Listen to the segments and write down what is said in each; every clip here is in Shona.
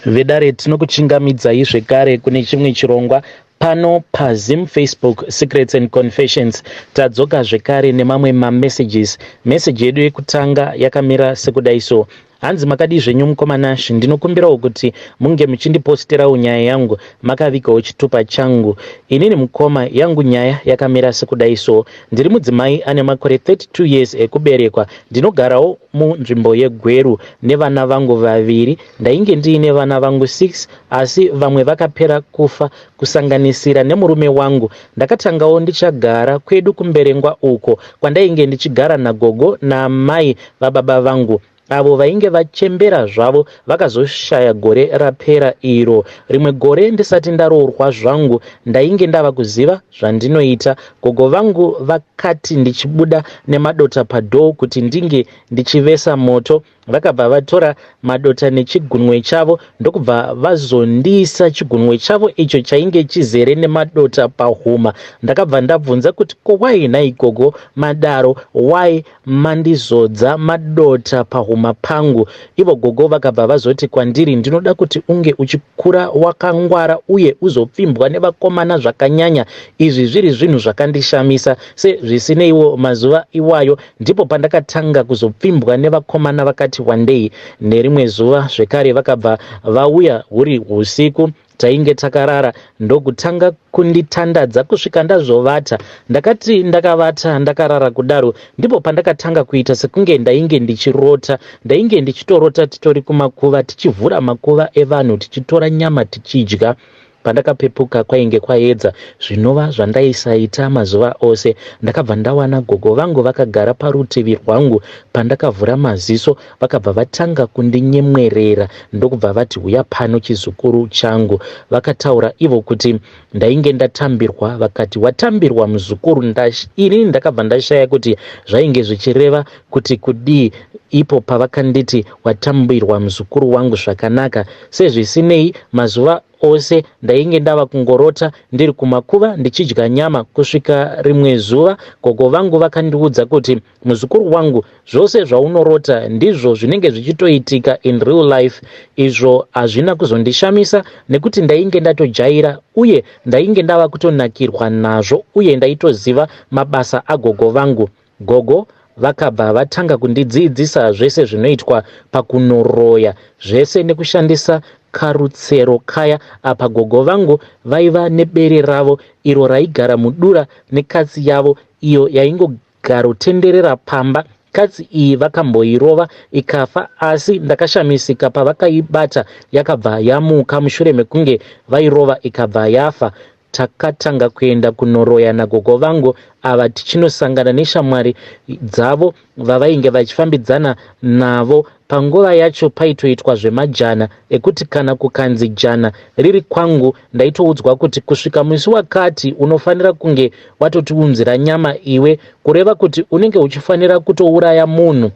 Vedare tinokuchingamidzai zvekare kune chimwe chirongwa pano paZim Facebook Secrets and Confessions. Tadzoka zvekare nemamwe mamessages. Message yedu yekutanga yakamira sekudai so. Hanzi makadii zvenyu mukoma Nash, ndinokumbirawo kuti munge muchindiposterawo nyaya yangu makavigawo chitupa changu. Inini mukoma yangu nyaya yakamira sekudai so. Ndiri mudzimai ane makore 32 years ekuberekwa. Ndinogarawo munzvimbo yeGweru nevana vangu vaviri. Ndainge ndiine vana vangu 6 asi vamwe vakapera kufa kusanganisira nemurume wangu. Ndakatangawo ndichagara kwedu kuMberengwa uko kwandainge ndichigara nagogo naamai vababa vangu avo vainge vachembera zvavo vakazoshaya gore rapera iro. Rimwe gore ndisati ndaroorwa zvangu ndainge ndava kuziva zvandinoita. Gogo vangu vakati ndichibuda nemadota padoor kuti ndinge ndichivesa moto Vakabva vatora madota nechigunwe chavo ndokubva vazondiisa chigunwe chavo icho chainge chizere nemadota pahuma. Ndakabva ndabvunza kuti ko why nhai gogo madaro why mandizodza madota pahuma pangu? Ivo gogo vakabva vazoti kwandiri ndinoda kuti unge uchikura wakangwara uye uzopfimbwa nevakomana zvakanyanya. Izvi zviri zvinhu zvakandishamisa sezvisineiwo mazuva iwayo Ndipo pandakatanga kuzopfimbwa nevakomana vakati wandei. Nerimwe zuva zvekare vakabva vauya huri husiku tainge takarara ndokutanga kunditandadza kusvika ndazovata. Ndakati ndakavata ndakarara kudaro ndipo pandakatanga kuita sekunge ndainge ndichirota. Ndainge ndichitorota titori kumakuva tichivhura makuva evanhu tichitora nyama tichidya. Pandakapepuka kwainge kwaedza zvinova zvandaisaita mazuva ose. Ndakabva ndawana gogo vangu vakagara parutivi rwangu. Pandakavhura maziso vakabva vatanga kundinyemwerera ndokubva vati huya pano chizukuru changu. Vakataura ivo kuti ndainge ndatambirwa vakati watambirwa muzukuru ndash ini ndakabva ndashaya kuti zvainge zvichireva kuti kudii ipo pavakanditi watambirwa muzukuru wangu zvakanaka. Sezvisinei mazuva ose ndainge ndava kungorota ndiri kumakuva ndichidya nyama kusvika rimwe zuva gogo vangu vakandiudza kuti muzukuru wangu zvose zvaunorota ndizvo zvinenge zvichitoitika in real life izvo hazvina kuzondishamisa nekuti ndainge ndatojaira uye ndainge ndava kutonakirwa nazvo uye ndaitoziva mabasa agogo vangu Gogo vakabva vatanga kundidziidzisa zvese zvinoitwa pakunoroya zvese nekushandisa karutsero kaya apa gogo vangu vaiva nebere ravo iro raigara mudura nekatsi yavo iyo yaingogarotenderera pamba katsi iyi vakamboirova ikafa asi ndakashamisika pavakaibata yakabva yamuka mushure mekunge vairova ikabva yafa Takatanga kuenda kunoroya nagogo vangu ava tichinosangana neshamwari dzavo vavainge vachifambidzana navo. Panguva yacho paitoitwa zvemajana ekuti kana kukanzi jana riri kwangu ndaitoudzwa kuti kusvika musi wakati unofanira kunge watotiunzira nyama iwe kureva kuti unenge uchifanira kutouraya munhu.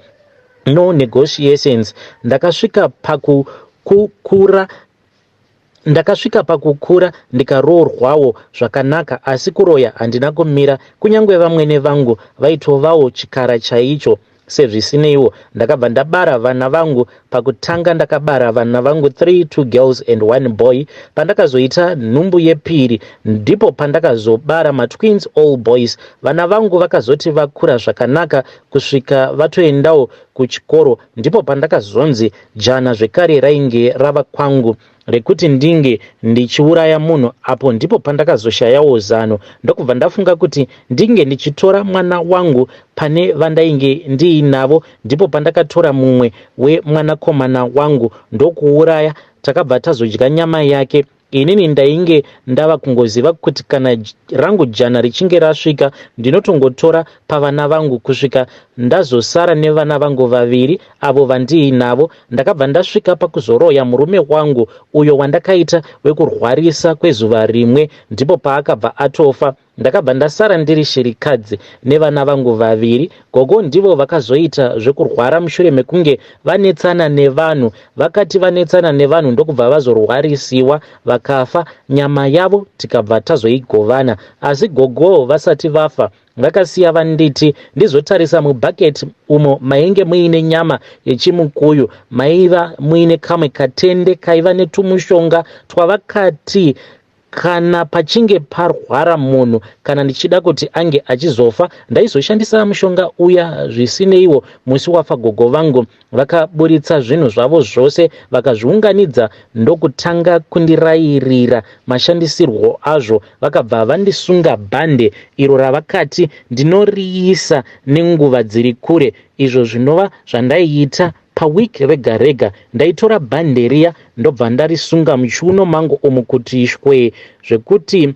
No negotiations. Ndakasvika pakukura Ndakasvika pakukura ndikaroorwawo zvakanaka asi kuroya handina kumira kunyangwe vamwene vangu vaitovawo chikara chaicho. Sezvisineiwo ndakabva ndabara vana vangu pakutanga ndakabara vana vangu 3 two girls and one boy. Pandakazoita nhumbu yepiri ndipo pandakazobara matwins all boys. Vana vangu vakazoti vakura zvakanaka kusvika vatoendawo kuchikoro ndipo pandakazonzi Jana zvekare rainge rava kwangu rekuti ndinge ndichiuraya munhu apo ndipo pandakazoshayawo zano ndokubva ndafunga kuti ndinge ndichitora mwana wangu pane vandainge ndiinavo ndipo pandakatora mumwe wemwanakomana wangu ndokuuraya takabva tazodya nyama yake Inini ndainge ndava kungoziva kuti kana rangu jana richinge rasvika ndinotongotora pavana vangu kusvika ndazosara nevana vangu vaviri avo vandiinavo. Ndakabva ndasvika pakuzoroya murume wangu uyo wandakaita wekurwarisa kwezuva rimwe ndipo paakabva atofa. Ndakabva ndasara ndiri shirikadzi nevana vangu vaviri. Gogo ndivo vakazoita zvekurwara mushure mekunge vanetsana nevanhu. Vakati vanetsana nevanhu ndokubva vazorwarisiwa vakafa, nyama yavo tikabva tazoigovana. Asi gogo vasati vafa vakasiya vanditi ndizotarisa mubucket umo mainge muine nyama yechimukuyu maiva muine kamwe katende kaiva netumushonga twavakati Kana pachinge parwara munhu kana ndichida kuti ange achizofa ndaizoshandisa mushonga uya zvisineiwo musi wafa gogo vangu vakaburitsa zvinhu zvavo zvose vakazviunganidza ndokutanga kundirairira mashandisirwo azvo vakabva vandisunga bhande iro ravakati ndinoriisa nenguva dziri kure izvo zvinova zvandaiita Paweek rega rega ndaitora bhande riya ndobva ndarisunga muchiuno mangu umu kuti shwee zvekuti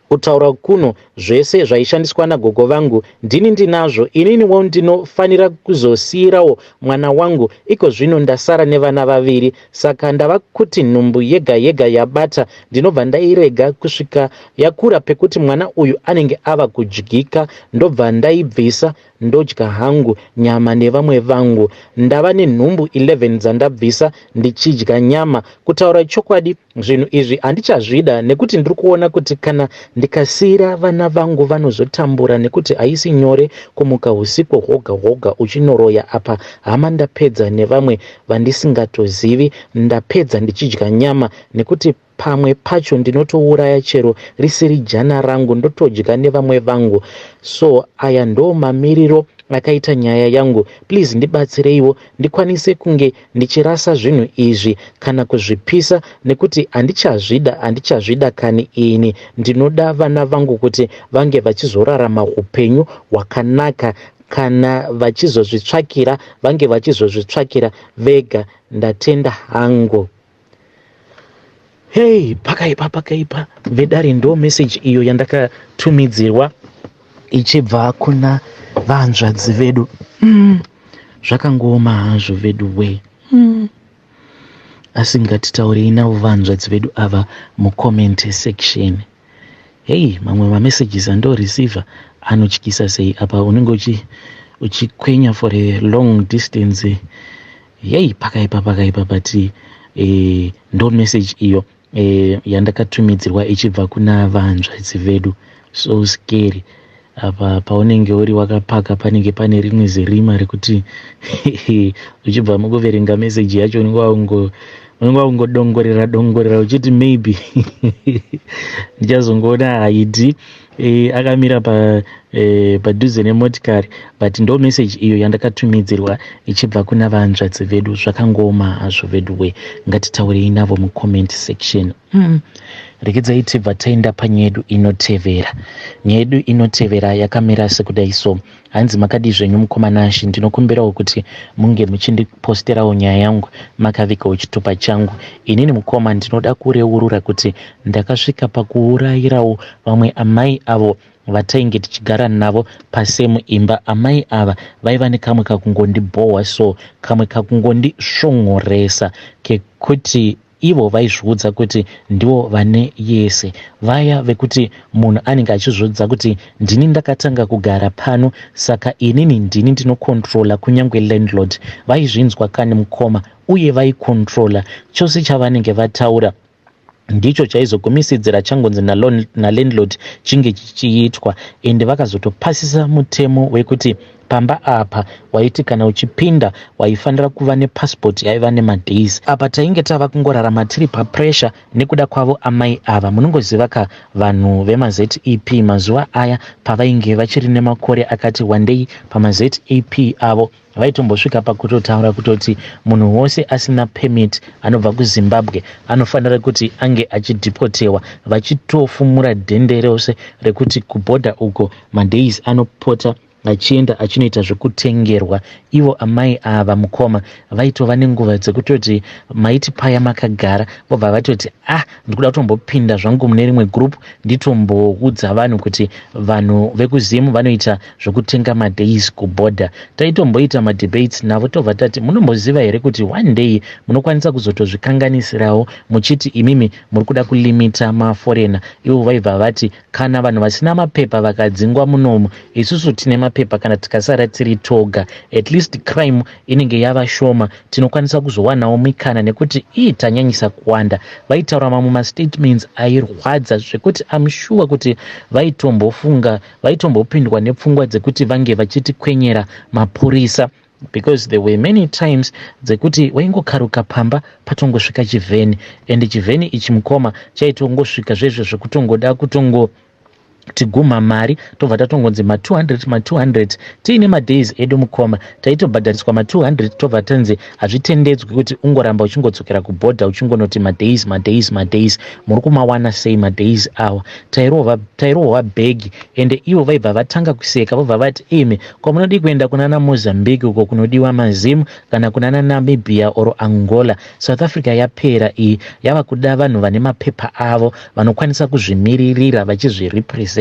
kutaura kuno zvese zvaishandiswa nagogo vangu ndini ndinazvo ininiwo ndinofanira kuzosiirawo mwana wangu ikozvino ndasara nevana vaviri saka ndava kuti nhumbu yega yega yabata ndinobva ndairega kusvika yakura pekuti mwana uyu anenge ava kudyika ndobva ndaibvisa Ndodya hangu nyama nevamwe vangu. Ndava nenhumbu 11 dzandabvisa ndichidya nyama. Kutaura chokwadi zvinhu izvi handichazvida nekuti ndiri kuona kuti kana ndikasiira vana vangu vanozotambura nekuti haisi nyore kumuka husiku hwoga hwoga uchinoroya apa hama ndapedza nevamwe vandisingatozivi ndapedza ndichidya nyama nekuti Pamwe pacho ndinotouraya chero risiri jana rangu ndotodya nevamwe vangu so aya ndo mamiriro akaita nyaya yangu please ndibatsireiwo ndikwanise kunge ndichirasa zvinhu izvi kana kuzvipisa nekuti handichazvida handichazvida kani ini ndinoda vana vangu kuti vange vachizorarama upenyu hwakanaka kana vachizozvitsvakira vange vachizozvitsvakira vega ndatenda hangu. Hey, pakaipa pakaipa vedare ndo message iyo yandakatumidzirwa ichibva kuna vanzvadzi vedu mm. Zvakangooma hazvo vedu we mm. Asi ngatitaurei navo vanzvadzi vedu ava mucomment section. Hey, mamwe mamessages andoreceiver anotyisa sei apa unenge uchikwenya for a long distance. Hey, pakaipa pakaipa but eh, ndo message iyo eh, yandakatumidzirwa ichibva kuna vanzvadzi vedu. So scary apa paunenge uri wakapaka panenge pane rimwe zirima rekuti uchibva mukuverenga message yacho unenge waungo unenge wakungodongorera dongorera uchiti maybe ndichazongoona haidi e, akamira pa e, padhuze nemotikari but ndo message iyo yandakatumidzirwa ichibva kuna vanzvadzi vedu. Zvakangooma hazvo vedu we, ngatitaurei navo mucomment section. Regedzai tibva taenda panyaya yedu inotevera. Nyaya yedu inotevera yakamira sekudai so. Hanzi makadii zvenyu mukoma Nashy, ndinokumbirawo kuti munge muchindiposterawo nyaya yangu makavigawo chitupa changu. Inini mukoma ndinoda kureurura kuti ndakasvika pakuurayirawo vamwe amai avo vatainge tichigara navo pasame imba. Amai ava vaiva nekamwe kakungondibhohwa so, kamwe kakungondisvongoresa kekuti Ivo vaizviudza kuti ndivo vane yese. Vaya vekuti munhu anenge achizviudza kuti ndini ndakatanga kugara pano saka inini ndini ndinocontrola kunyangwe landlord. Vaizvinzwa kani mukoma uye vaikontrola chose chavanenge vataura ndicho chaizogumisidzira changonzi nalandlord chinge chichiitwa ende vakazotopasisa mutemo wekuti Pamba apa waiti kana uchipinda waifanira kuva nepassport yaiva nemadays. Apa tainge tava kungorarama tiri papressure nekuda kwavo amai ava. Munongoziva ka vanhu vemaZEP mazuva aya pavainge vachiri nemakore akati wandei pamaZEP avo vaitombosvika pakutotaura kutoti munhu wose asina permit anobva kuZimbabwe anofanira kuti ange achidhipotewa vachitofumura dhende rose rekuti kubhodha uko madays anopota. Achienda achinoita zvekutengerwa. Ivo amai ava mukoma vaitova nenguva dzekutoti maiti paya makagara vobva vatoti, "Ah, ndikuda kutombopinda zvangu mune rimwe group, nditomboudza vanhu kuti vanhu vekuZimu vanoita zvekutenga madays kuborder." Taitomboita madebates navo, tobva tati, "Munomboziva here kuti one day munokwanisa kuzotozvikanganisirawo muchiti imimi muri kuda kulimita maforeigner?" Ivo vaibva vati, "Kana vanhu vasina mapepa vakadzingwa munomu, isusu tine mapepa kana tikasara tiri toga, at least crime inenge yava shoma, tinokwanisa kuzowanawo mikana nekuti ii tanyanyisa kuwanda." Vaitaura mamwe mastatements airwadza zvekuti am sure kuti vaitombofunga, vaitombopindwa nepfungwa dzekuti vange vachitikwenyera mapurisa, because there were many times dzekuti waingokaruka pamba patongosvika chivheni, and chivheni ichi mukoma chaitongosvika zvezvo zvekutongoda kutongo tigumha mari, tobva tatongonzi ma200, ma200. Tiine madays edu mukoma, taitobhadhariswa ma200, tobva tanzi hazvitendedzwi kuti ungoramba uchingodzokera kubhodha uchingonoti madays, madays, madays. Muri kumawana sei madays awa? Tairohwa bhegi, ende ivo vaibva vatanga kuseka, vobva vati, "Imi kwamunodi kuenda kunana Mozambique uko kunodiwa maZimu, kana kunana Namibia or Angola. South Africa yapera iyi, yava kuda vanhu vane mapepa avo, vanokwanisa kuzvimiririra vachizvirepresenta."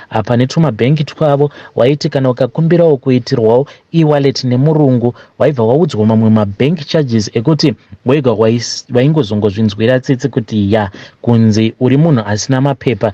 Apa netumabhengi twavo, waiti kana ukakumbirawo kuitirwawo e-wallet nemurungu, waibva waudzwa mamwe mabank charges ekuti wega waingozongozvinzwira tsitsi kuti ya kunzi uri munhu asina mapepa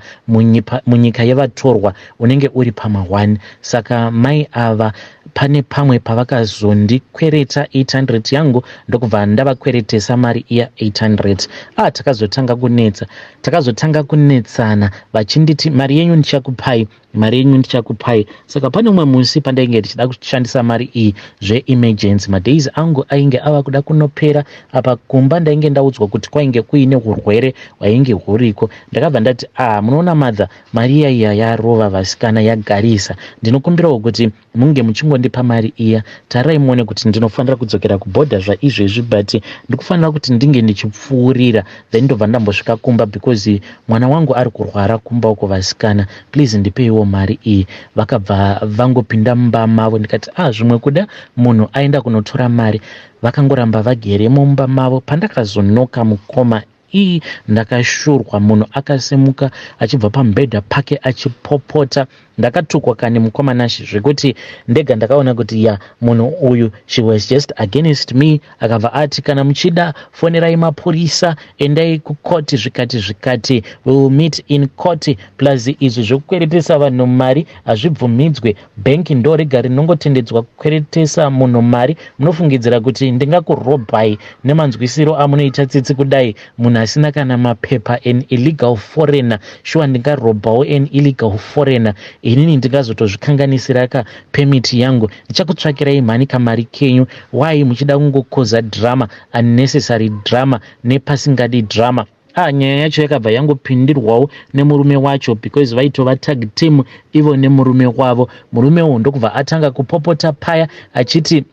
munyika yevatorwa, unenge uri pama1. Saka mai ava pane pamwe pavakazondikwereta 800 yangu, ndokubva ndavakweretesa mari iya 800. Ah, takazotanga kunetsa, takazotanga kunetsana, vachinditi, "Mari yenyu ndichakupai, mari yenyu ndichakupai." Saka pane umwe musi pandainge ndichida kushandisa mari iyi zveemergency, madays angu ainge ava kuda kunopera. Apa kumba ndainge ndaudzwa kuti kwainge kuine urwere hwainge huriko. Ndakabva ndati, "Ah, munoona mother, mari iya iya yarova vasikana, yagarisa. Ndinokumbirawo kuti munge muchingondipa mari iya. Tarirai muone kuti ndinofanira kudzokera kubhodha zvaizvezvi, but ndikufanira kuti ndinge ndichipfuurira, then ndobva ndambosvika kumba because mwana wangu ari kurwara kumba uko. Vasikana, please ndipeiwo mari iyi." Vakabva vangopinda mumba mavo. Ndikati, "Ah, zvimwe kuda munhu aenda kunotora mari." Vakangoramba vagere mumba mavo. Pandakazonoka mukoma, ii, ndakashurwa. Munhu akasimuka achibva pamubhedha pake achipopota. Ndakatukwa kani mukoma Nashi, zvekuti ndega ndakaona kuti ya, munhu uyu, she was just against me. Akabva ati, "Kana muchida, fonerai mapurisa, endai kukoti, zvikati zvikati, we will meet in court. Plus izvi zvekukweretesa vanhu mari hazvibvumidzwe. Bhenki ndo rega rinongotendedzwa kukweretesa munhu mari. Munofungidzira kuti ndingakurobhai nemanzwisiro amunoita tsitsi kudai, munhu asina kana mapepa, an illegal foreigner? Shuwa ndingarobhawo an illegal foreigner? Inini ndingazotozvikanganisira ka permit yangu. Ndichakutsvakirai mhani kamari kenyu. Why muchida kungokoza drama, unnecessary drama nepasingadi drama?" Ah, nyaya yacho yakabva yangopindirwawo nemurume wacho, because vaitova tag team ivo nemurume wavo. Murume uyu ndokubva atanga kupopota paya achiti,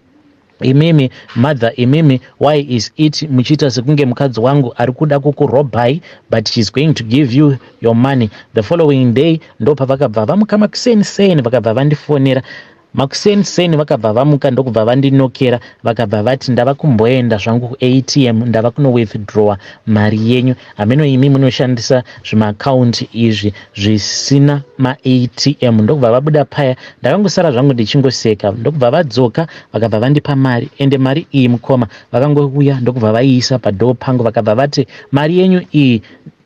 "Imimi mother, imimi, why is it muchiita sekunge mukadzi wangu ari kuda kukurobhai? But she's going to give you your money." The following day ndo pavakabva vamuka makuseni seni, vakabva vandifonera makuseni seni. Vakabva vamuka, ndokubva vandinokera, vakabva vati, "Ndava kumboenda zvangu kuATM, ndava kunowithdrawa mari yenyu. Hameno imi munoshandisa zvimaakaunti izvi zvisina maATM." Ndokubva vabuda paya. Ndakangosara zvangu ndichingoseka. Ndokubva vadzoka, vakabva vandipa mari. Ende mari iyi mukoma, vakangouya ndokubva vaiisa padhoo pangu, vakabva vati, "Mari yenyu iyi,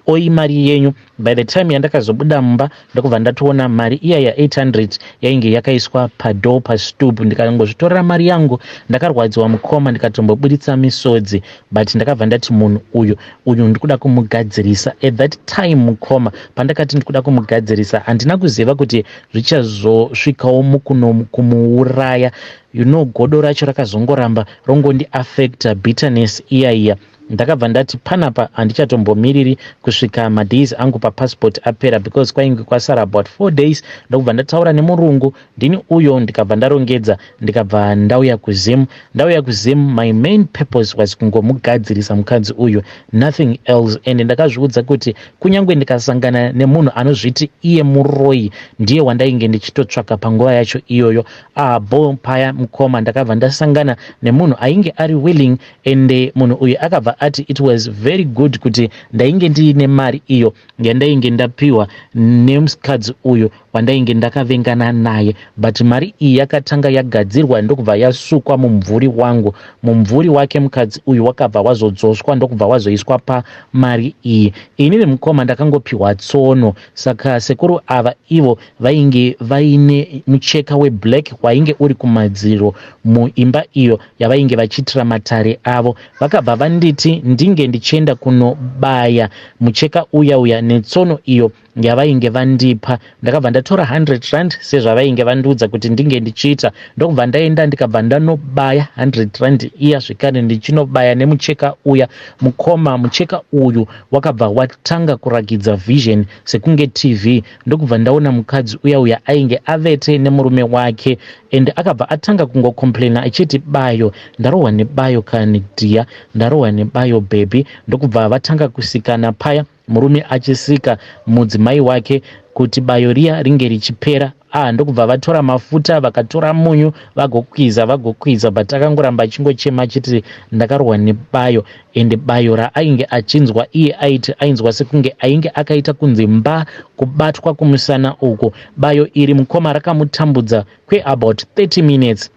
oi mari yenyu." By the time yandakazobuda mumba, ndokubva ndatoona mari iya ya800 yainge yakaiswa padhoo pastoop. Ndikangozvitorera mari yangu. Ndakarwadziwa mukoma, ndikatombobuditsa misodzi, but ndakabva ndati, "Munhu uyu, uyu ndikuda kumugadzirisa." At that time mukoma, pandakati ndikuda kumugadzirisa, handina kuziva kuti zvichazosvikawo mukuno kumuuraya. You know, godo racho rakazongoramba rongondiaffecta, bitterness iya iya. Ndakabva ndati panapa handichatombomiriri kusvika madays angu papassport apera, because kwainge kwasara about 4 days. Ndokubva ndataura nemurungu, ndini uyo, ndikabva ndarongedza, ndikabva ndauya kuZim. Ndauya kuZim, my main purpose was kungomugadzirisa mukadzi uyu, nothing else. And ndakazviudza kuti kunyange ndikasangana nemunhu anozviti iye muroi, ndiye wandainge ndichitotsvaka panguva yacho iyoyo. Abo paya mukoma, ndakabva ndasangana nemunhu ainge ari willing, and munhu uyu akabva ati it was very good kuti ndainge ndiine mari iyo yandainge ndapiwa nemukadzi uyu wandainge ndakavengana naye. But mari iyi yakatanga yagadzirwa, ndokubva yasukwa mumvuri wangu. Mumvuri wake mukadzi uyu wakabva wazodzoswa, ndokubva wazoiswa pamari iyi. Inini mukoma ndakangopiwa tsono. Saka sekuru ava ivo vainge vaine mucheka weblack wainge uri kumadziro muimba iyo yavainge vachiitira matare avo. Vakabva vanditi ndinge ndichienda kunobaya mucheka uya uya netsono iyo yavainge vandipa. Ndakabva ndatora R100 sezvavainge vandiudza kuti ndinge ndichiita, ndokubva ndaenda, ndikabva ndanobaya R100 iya zvekare, ndichinobaya nemucheka uya. Mukoma, mucheka uyu wakabva watanga kurakidza vision sekunge TV, ndokubva ndaona mukadzi uya uya ainge avete nemurume wake, and akabva atanga kungocomplaina achiti, "Bayo, ndarohwa nebayo kani dhiya, ndarohwa nebayo baby." Ndokubva vatanga kusikana paya, murume achisika mudzimai wake kuti bayo riya ringe richipera. Ah, ndokubva vatora mafuta, vakatora munyu, vagokwiza, vagokwiza, but akangoramba achingochema achiti, "Ndakarohwa nebayo." Ende bayo raainge achinzwa iye, aiti ainzwa sekunge ainge akaita kunzi mba kubatwa kumusana uku. Bayo iri, mukoma, rakamutambudza kweabout 30 minutes,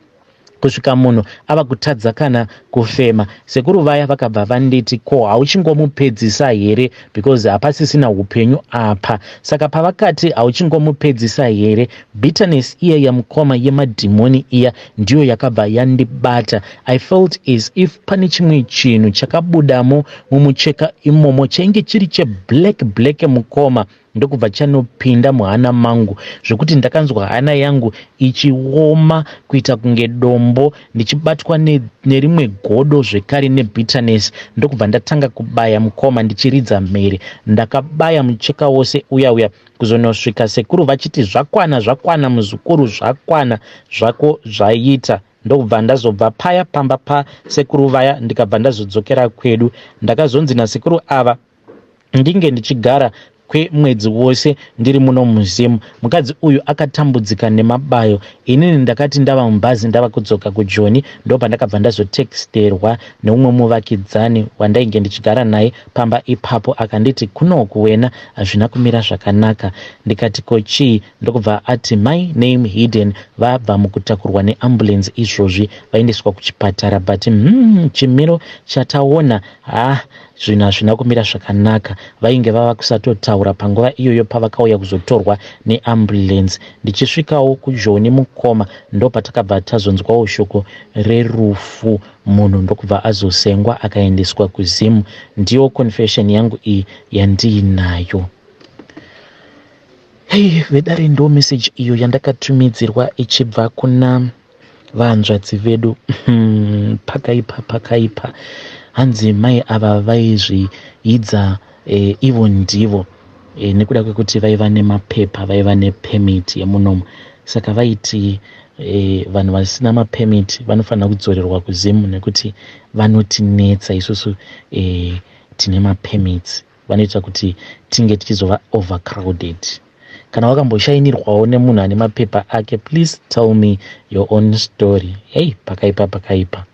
kusvika munhu ava kutadza kana kufema. Sekuru vaya vakabva vanditi, "Ko hauchingomupedzisa here? Because hapasisina upenyu apa." Saka pavakati, "Hauchingomupedzisa here?" bitterness iya yamukoma, yemadhimoni iya, ndiyo yakabva yandibata. I felt as if pane chimwe chinhu chakabudamo mumucheka imomo, chainge chiri cheblack black, mukoma, ndokubva chanopinda muhana mangu, zvekuti ndakanzwa hana yangu ichioma kuita kunge dombo, ndichibatwa nerimwe godo zvekare nebitterness. Ndokubva ndatanga kubaya, mukoma, ndichiridza mhere. Ndakabaya mucheka wose uya uya, kuzonosvika sekuru vachiti, "Zvakwana, zvakwana muzukuru, zvakwana zvako, zvaita." Ndokubva ndazobva paya pamba pasekuru vaya, ndikabva ndazodzokera kwedu. Ndakazonzi nasekuru ava ndinge ndichigara kwemwedzi wose ndiri muno muZimu. Mukadzi uyu akatambudzika nemabayo. Inini ndakati ndava mubhazi, ndava kudzoka kuJoni, ndopandakabva ndazotexterwa neumwe muvakidzani wandainge ndichigara naye pamba ipapo. Akanditi, "Kunoku wena hazvina kumira zvakanaka." Ndikati, "Ko chii?" Ndokubva ati, "My name hidden, vabva mukutakurwa neambulance izvozvi, vaendeswa kuchipatara, but chimiro chataona, ha, zvinhu hazvina kumira zvakanaka." Vainge vava kusatotaura panguva iyoyo pavakauya kuzotorwa neambulance. Ndichisvikawo kuJoni, mukoma, ndopatakabva tazonzwawo shoko rerufu, munhu ndokubva azosengwa akaendeswa kuZimu. Ndiyo confession yangu iyi yandiinayo. Hei vedare, ndo message iyo yandakatumidzirwa ichibva kuna vanzvadzi vedu. Pakaipa, pakaipa. Hanzi mai ava vaizviidza ivo ndivo nekuda kwekuti vaiva nemapepa, vaiva nepermit yemunomo, saka vaiti vanhu vasina mapermit vanofanira kudzorerwa kuZimu nekuti vanotinetsa isusu tine mapermits, vanoita kuti tinge tichizova overcrowded. Kana wakamboshainirwawo nemunhu ane mapepa ake, please tell me your own story. Hei, pakaipa, pakaipa.